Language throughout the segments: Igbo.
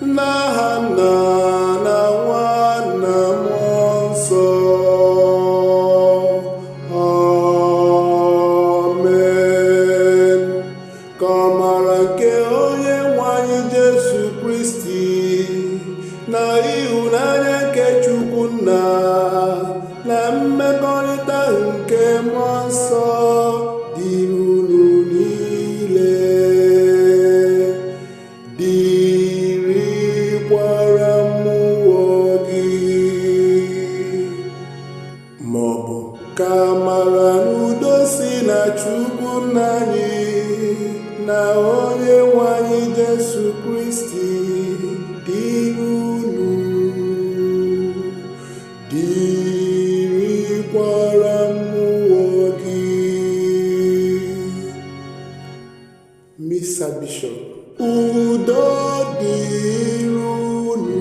N'aha Nna na Nwa na Mmụọ Nsọ. Amen. Ka amara nke onye nwe anyị Jesu Kristi na ịhụnanya nke Chukwu Nna na mmekọrịta nke Mmụọ Nsọ dịrị unu niile, dịrịkwara mmụọ gị. Maọbụ ka amara na udo si na Chukwu Nna anyị na onye nwe anyị Jesu Kristi dịrị unu, dịrịkwara mmụọ gị. Misa Bishop. Udo dịrị unu,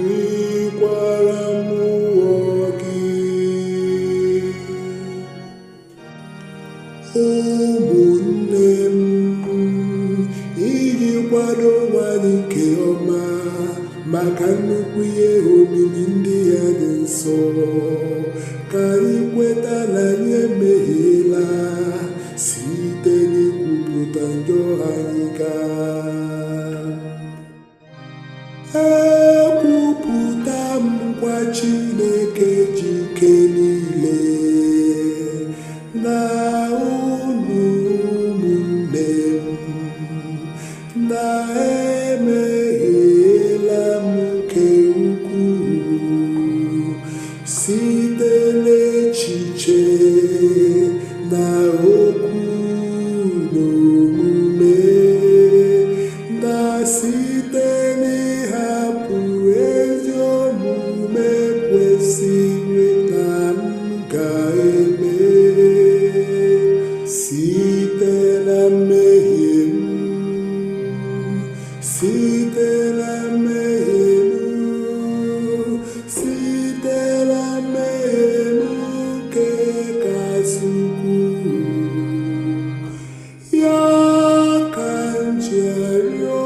dịrịkwara mmụọ gị. Ụmụnne m, iji kwado onwe anyị nke ọma maka nnukwu ihe omimi ndị ya dị nsọ, ka anyị kweta na anyị emehiela site n'ikwupụta njọ anyị gaa. Ekwupụta m nkwa Chineke ji ike niile na unu ụmụnne m, na emehiela m nke ukwuu site n'echiche na okwu na omume, na site n'ịhapụ ezi omume kwesịrị na m ga-eme, site na mmehie m, site na mmehie m, site na mmehie m nke kasị ukwuu. Ya ka m ji arịọ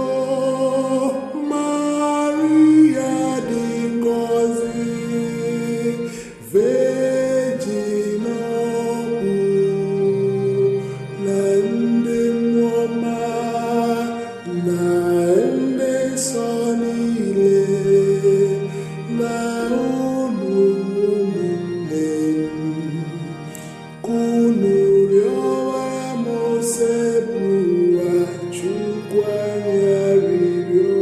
Maria dị ngọzi, Virgin ọkpụ na ndị mmụọ ọma na ndị nsọ niile, na unu ụmụnne m, ka unu rịọwara m Osebụrụwa Chukwu anyị arịrịọ.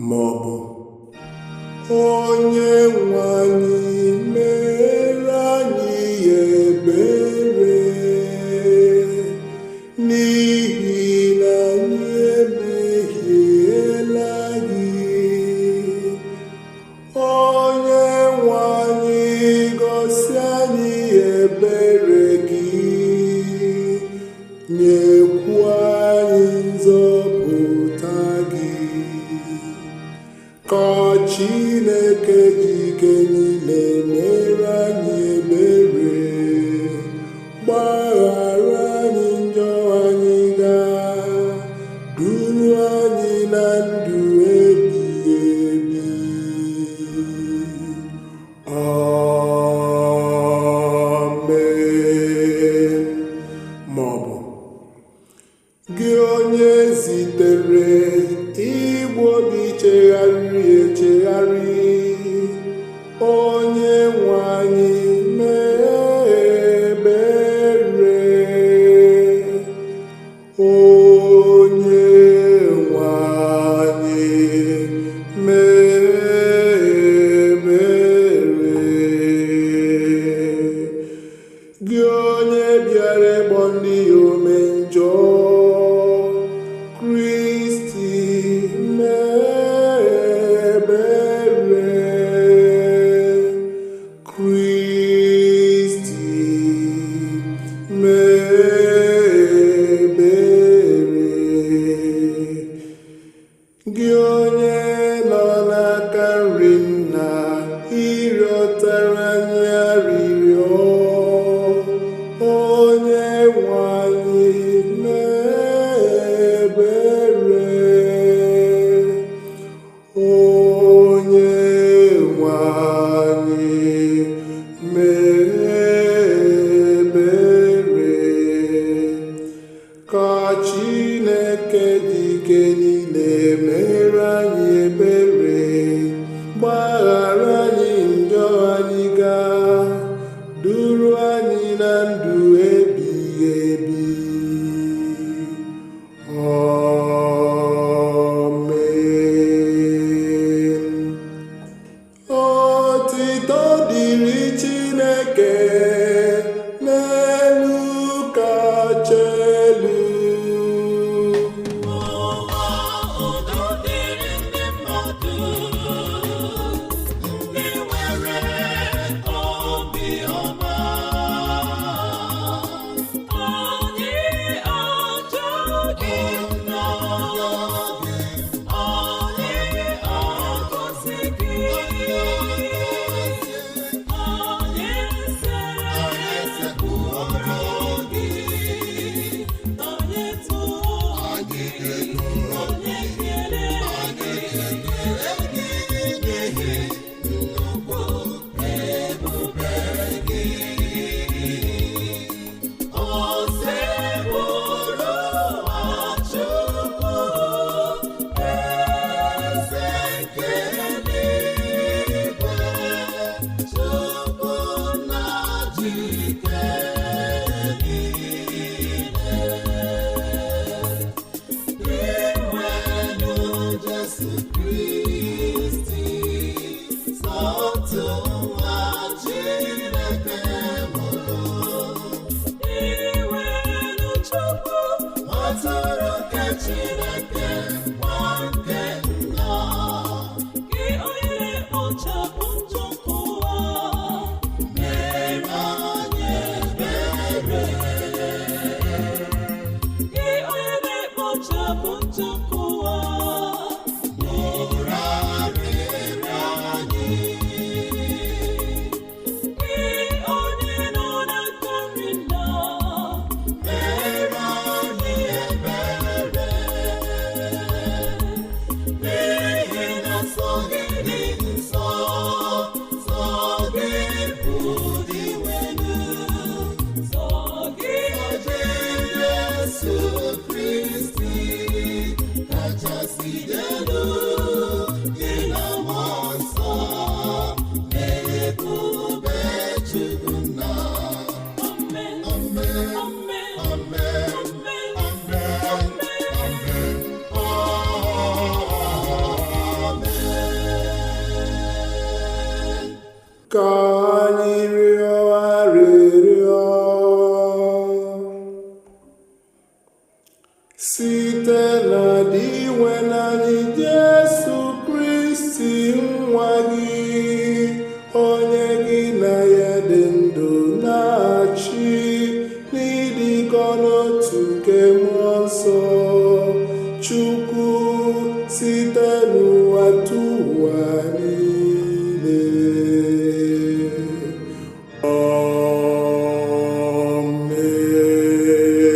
Maọbụ onye nwe anyị mere anyị ebere, n'ihi na anyị emehiela gị. Onye nwe anyị gosi anyị ebere gị, nyekwa anyị nzọpụta gị. Ka Chineke ji ike niile mere anyị ebere, gbaghara anyị njọ anyị gaa, duru anyị na ndụ ebighị ebi. Amen. Maọbụ gị onye zitere igwe obi chegharịrị echegharị, onye nwe anyị mee ebere. Onye nwe anyị mee ebere. Gị onye bịara ịkpọ ndị ya ome njọ, Kristi mee ebere. Kristi mee ebere. Gị onye nọ n'aka nri nna ịrịọtara anyị arịrịọ, onye nwe Atụrụ nke Chineke, nwa nke nna, Gị onye na-ekpochapụ njọ nke ụwa, mere anyị ebere. Gị onye na-ekpochapụ njọ nke ụwa, Nụrụ arịrịọ anyị. Gị onye nọ n'aka nri nna, Mere anyị ebere. N'ihi na nsọ gị dị nsọ, nsọ gị bụ Dinwenụ. Sọ gị Jesu Kristi kachasị elu, gị na Mmụọ Nsọ na-ebube Chukwu nna. Amen, Amen, Amen, amen, Amen, amen, amen, amen. Ka anyị rịọ arịrịọ. Site na Dinwenụ anyị Jesu Kristi nwa gị, onye gị na ya dị ndụ na-achị n'ịdịkọ n'otu nke Mmụọ Nsọ, Chukwu site n'ụwa tụwa niile.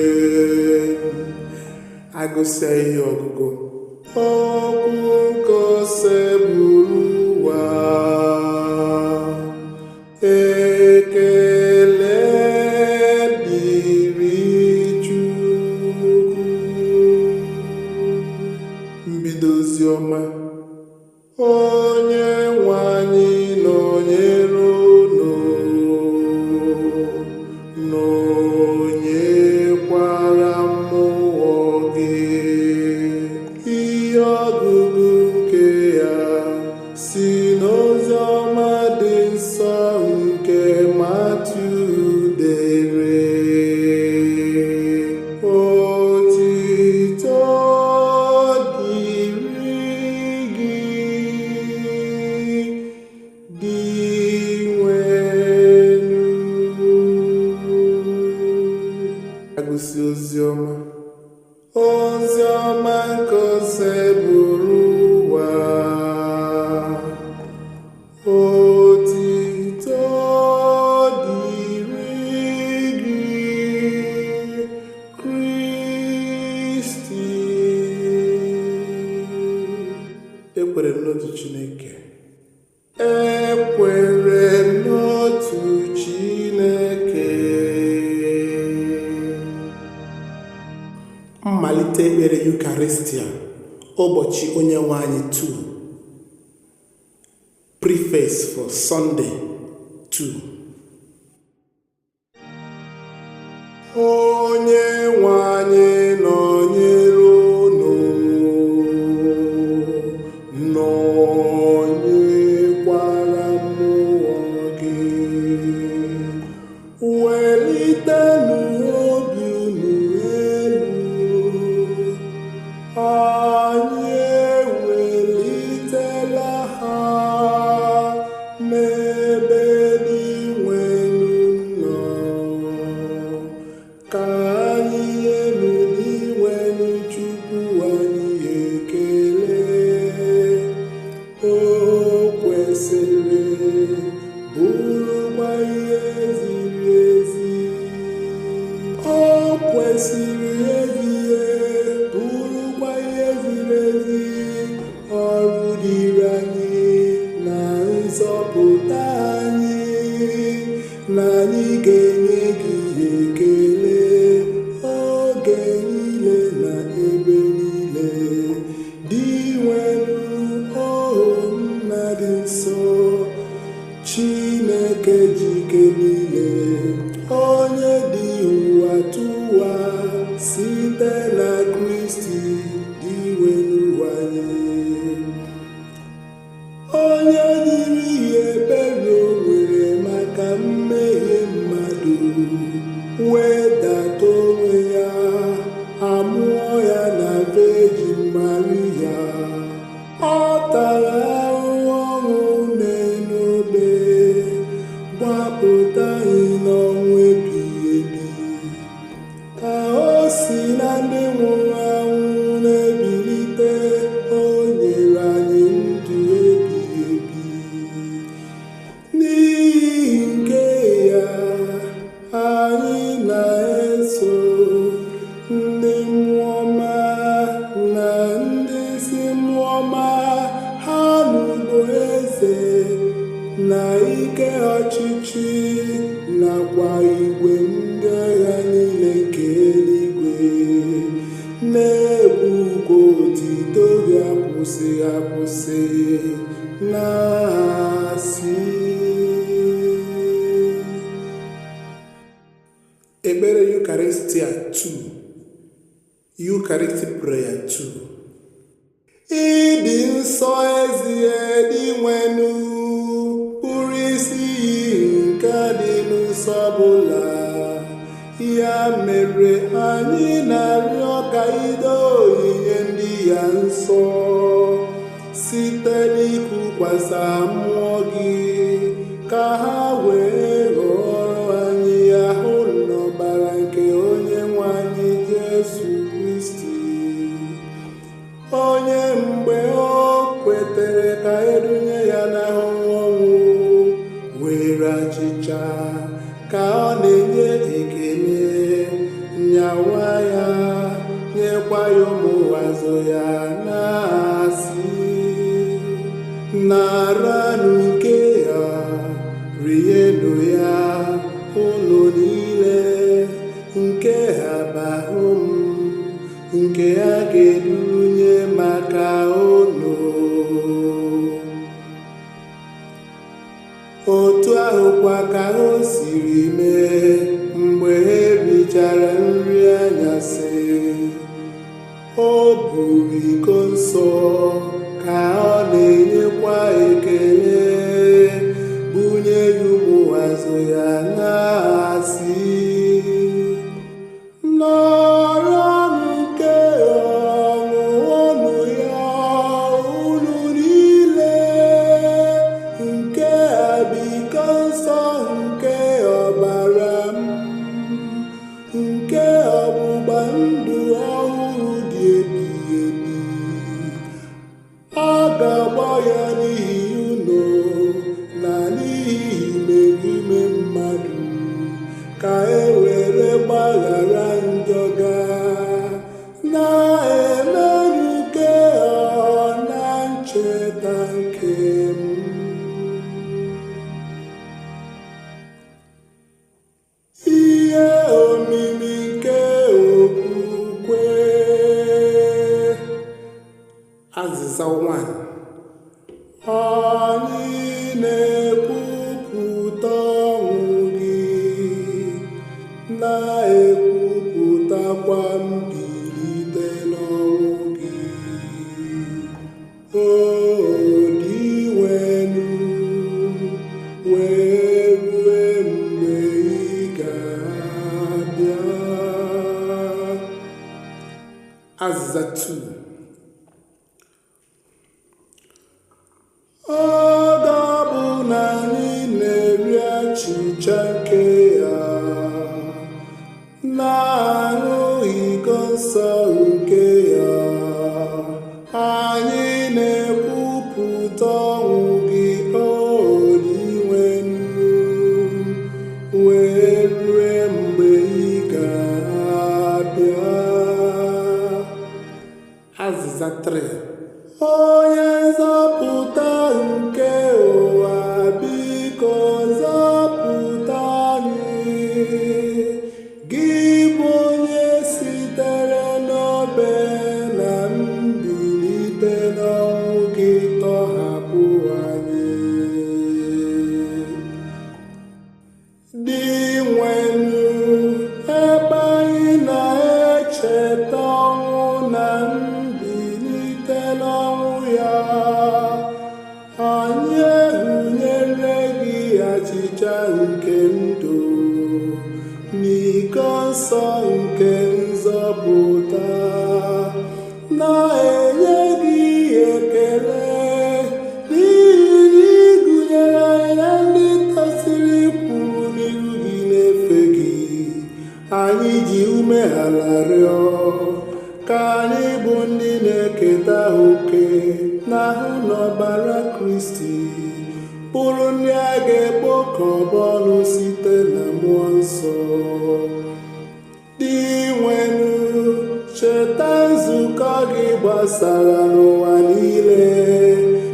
Amen. Agụsịa ihe ọgụgụ. Okwu nke buru ụwa, ekele dịrị Chukwu. Mbido ozi ọma. Onye nwe anyị nọnyere unu, nọnyekwara mmụọ gị. Ihe ọgụgụ nke ya si n'ozi ọma dị nsọ nke Matiu dere. Otito dịrị gị, Dinwenụ. Agụsị ozi ọma. Ozi ọma nke bụrụ ụwa. Otito dịrị gị, Kristi. Ekwere m n'otu Chineke. Ekwere m n'otu Chineke. Mmalite ekpere Eucharistia, ụbọchị Onyenwe anyị 2. Preface for Sunday 2. Onye nwe anyị nọnyere unu, nọnyekwara mmụọ gị. Welitenụ obi unu elu, anyị ewelitela ha n'ebe Dinwenụ nọ. Ka anyị nyenu Dinwenụ Chukwu anyị ekele. O kwesịrị, bụrụkwa ihe ziri ezi. O kwesịrị ezie, bụrụkwa ihe ziri ezi, ọrụ dịrị anyị na nzọpụta anyị, na anyị ga-enye gị ekele oge niile na ebe niile. Dinwenụ, o Nna dị nsọ, Chineke jike niile, onye dị ụwa tụwa site na Kristi Dinwenụ anyị. Onye nyiri ihe ebere o nwere maka mmehie mmadụ, wedata onwe ya, amụọ Eucharistia 2. Eucharistic Prayer 2. Ịdị nsọ ezie Dinwenu, bụrụ isi iyi nke dị nsọ ọbụla. Ya mere anyị na-arịọ ka ido onyinye ndị ya nsọ site n'ịkụkwasa mmụọ gị, ka ha wee ghọrọ anyị ahụ n'ọbara nke onye nwe anyị Jesu Kristi, onye mgbe o kwetere ka edunye ya n'ahụhụ ọnwụ, were achịcha ka ọ na-enye ekele, nyawa ya, nyekwa ya ụmụazụ ya, na-asị: Naranụ nke ya, rienụ ya, unu niile, nke a bụ ahụ m nke a ga-edunye maka unu. Otu ahụkwa ka o siri mee mgbe e richara nri anyasị, o buru iko nsọ ka ọ na-enyekwa ekele, bunye ya ụmụazụ ya, na-asị: Naranụ nke ọṅụṅụ ya, unu niile, nke a bụ iko nsọ nke ọbara m, nke ọgbụgba ndụ ọhụrụ dị ebighị ebi. A ga-agba ya n'ihi unu na n'ihi imerime mmadụ, ka e were gbaghara njọ ga. Na-emenụ nke a na ncheta nke m. Ihe omimi nke okwukwe. Azịza 1. Anyị na-ekwupụta ọnwụ gị, na-ekwupụtakwa mbilite n'ọnwụ gị, O Dinwenu, wee rue mgbe ị ga-abịa. Azịza 2. Ọ ga-abụ na anyị na-eri achịcha nke ya, na-aṅụ iko nsọ nke ya, anyị na-ekwupụta ọnwụ gị, O Dinwenu, wee rue mgbe ị ga-abịa. Azịza 3. Onye nzọpụta nke ụwa, biko zọpụta anyị. Gị bụ onye sitere n'obe na mbilite n'ọnwụ gị tọhapụ anyị. Dinwenu, ebe anyị na-echeta ọnwụ na mbilite n'ọnwụ ya, anyị ehunyere gị achịcha nke ndụ n'iko nsọ nke nzọpụta, na-enye gị ekele n'ihi na ị gụnyere anyị na ndị tosiri ịkwụrụ n'ihu gị na-efe gị. Anyị ji umeala rịọ ka anyị bụ ndị na-eketa oke n'ahụ n'ọbara Kristi, bụrụ ndị a ga-ekpokọba ọnụ site na mmụọ nsọ. Dinwenu, cheta nzukọ gị gbasara n'ụwa niile,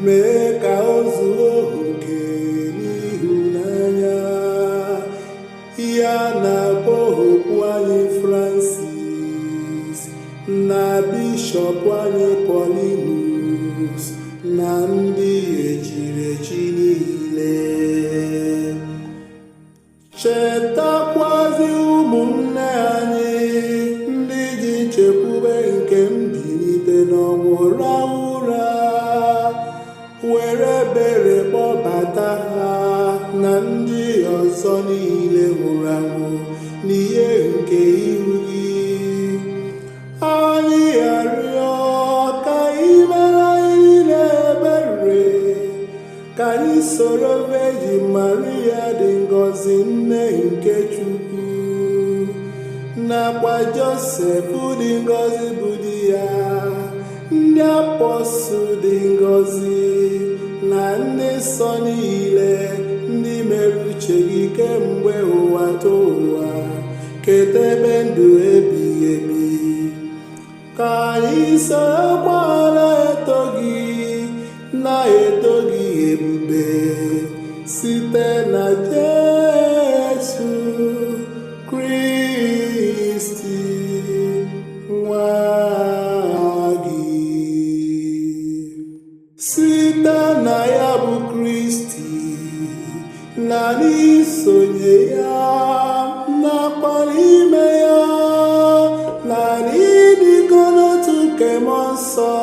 mee ka o zuo oke n'ịhụnanya ya na Popu anyị Francis, na Bishọp anyị Paulinus, na ndị echiri echi niile. Chetakwazi ụmụnne anyị nke ihu gị. Anyị arịọ ka ị mere anyị niile ebere, ka anyị soro Virgin Maria dị ngọzi, nne nke Chukwu, nakwa Josef dị ngọzi bụ di ya, ndị apọstụl dị ngọzi na ndị nsọ niile, ndị mere uche gị kemgbe ụwa tụ ụwa, keta ebe ndụ ebighị ebi. Ka anyị sorokwa na-eto gị, na-eto gị ebube, site na Jesu Kristi nwa gị. Site na ya bụ Kristi, na n'isonye ya, nakwa n'ime ya, na n'ịdịkọ n'otu nke Mmụọ Nsọ,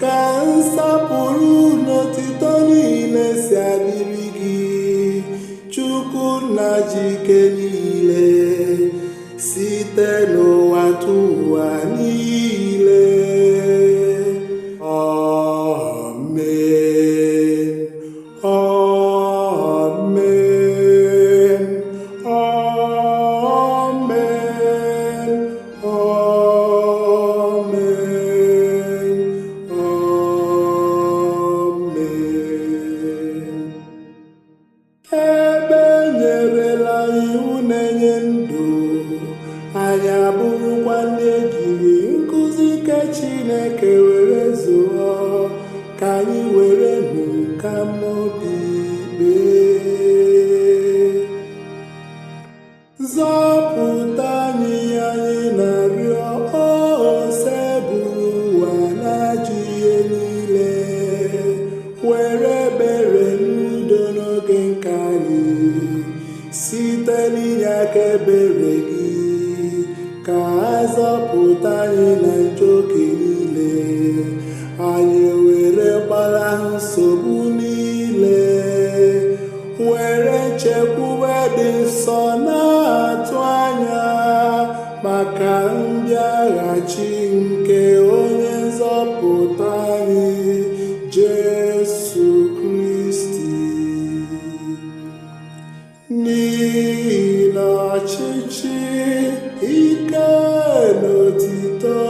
ka nsọpụrụ n'otito niile si adịrị gị, Chukwu nna ji ike niile, site n'ụwa tụ ụwa niile. Amen. Amen. Amen. Amen. Amen. Ebe nyerela iwu na-enye ndụ, anyị abụrụkwa ndị ejiri nkụzi nke Chineke were zụọ, ka anyị were nụ ka obi kpee. Zọpụta anyị, anyị na-arịọ, Osebụrụwa na-ajọ ihe niile. Were ebere n'udo n'oge nke anyị, site n'inye aka ebere gị, ka a zọpụta anyị na njọ oke niile, anyị were gbalahụ nsogbu niile, were nchekwube dị nsọ na-atụ anya maka mbịaghachi nke onye nzọpụta anyị Jesu Kristi. N'ihi na ọchịchị, ike na otito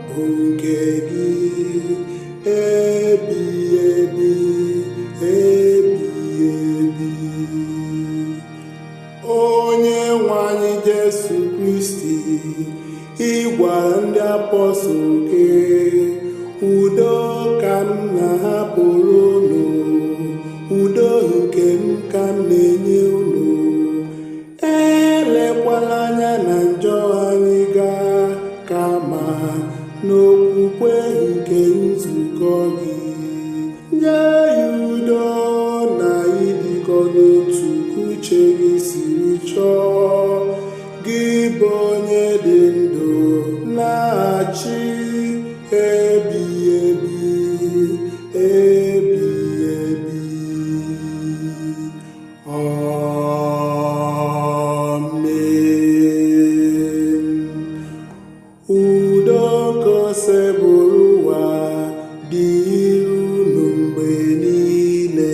bụ nke gị, ebighị ebi, ebighị ebi. Onye nwe anyị Jesu Kristi, ị gwara ndị apọstụl gị, "Udo ka m na-ahapụrụ unu, udo nke m ka m na-enye unu. Elekwala anya na njọ anyị gaa, kama n'okwukwe nke nzukọ gị, nye ya udo na ịdịkọ n'otu uche gị siri chọọ, gị bụ onye dị ndụ na-achị ebighị ebi, ebighị ebi. Amen." Udo Osebụrụwa dịrị unu mgbe niile,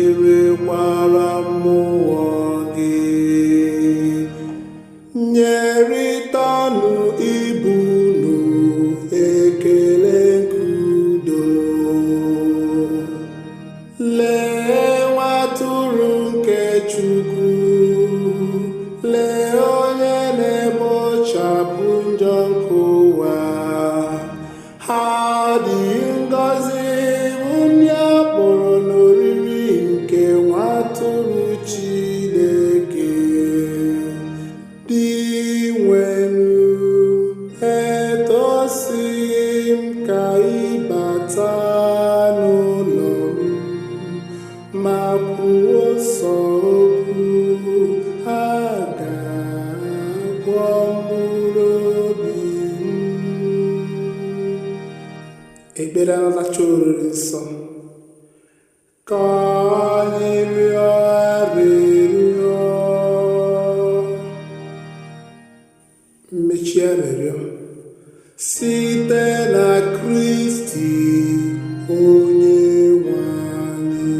dịrịkwara mmụọ gị. Nyerịtanụ ibe unu ekele nke udo. Lee nwa atụrụ nke Chukwu, lee onye na-ekpochapụ njọ nke ụwa. Ha dị ngọzi bụ ndị a kpọrọ n'oriri nke nwa atụrụ Chineke. Dinwenụ, etosighị m ka ị bata n'ụlọ m, ma kwuo sọ okwu, a ga-agwọ mkpụrụ obi m. Ekpere nracha oriri nsọ. Ka anyị rịọ arịrịọ. Mmechi arịrịọ site na Kristi onye nwe anyị.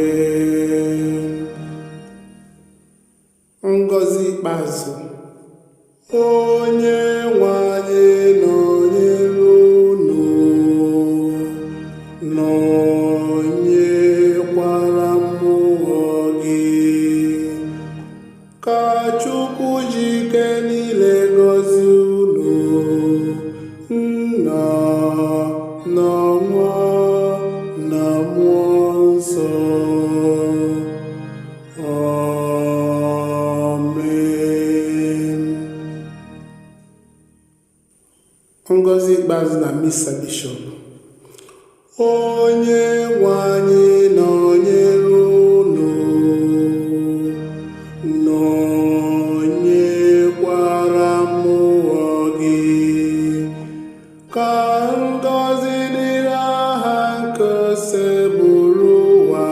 Amen. Ngọzi ikpeazụ. Onye nwe anyị nọnyere unu, nọnyekwara mmụọ gị. Ka Chukwu ji ike niile gọzie unu, Nna na Nwa na Mmụọ Nsọ. Amen. Ngọzi ikpeazụ na Misa Bishọp. Onye nwe anyị nọnyere unu, nọnyekwara mmụọ gị. Ka ngọzi dịrị aha nke Osebụrụwa,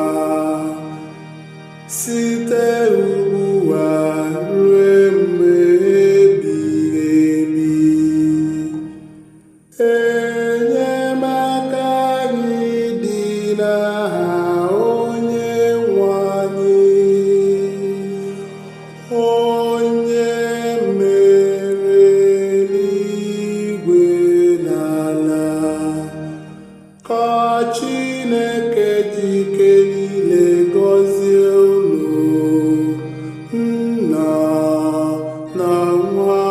site ugbu a ruo mgbe ebighị ebi. Enyemaka anyị dị n'aha onye nwe anyị, onye mere eluigwe na ala. Ka Chineke ji ike niile gọzie unu, Nna na Nwa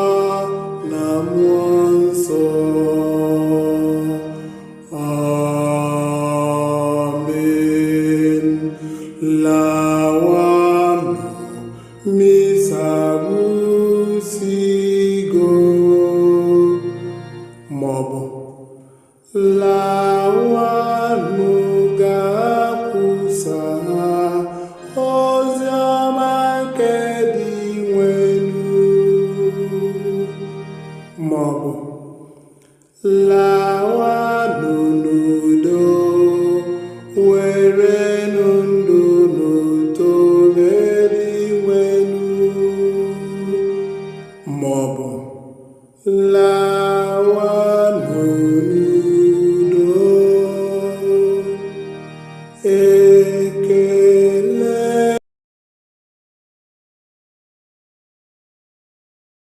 na Mmụọ Nsọ. Amen. Lawanụ, Misa agwụsigo, maọbụ lawanụ gaa kwusaa ozi ọma nke Dinwenu, maọbụ lawanụ n'udo, werenụ ndụ n'uto Dinwenu, maọbụ lawanụ n'udo. Ekele.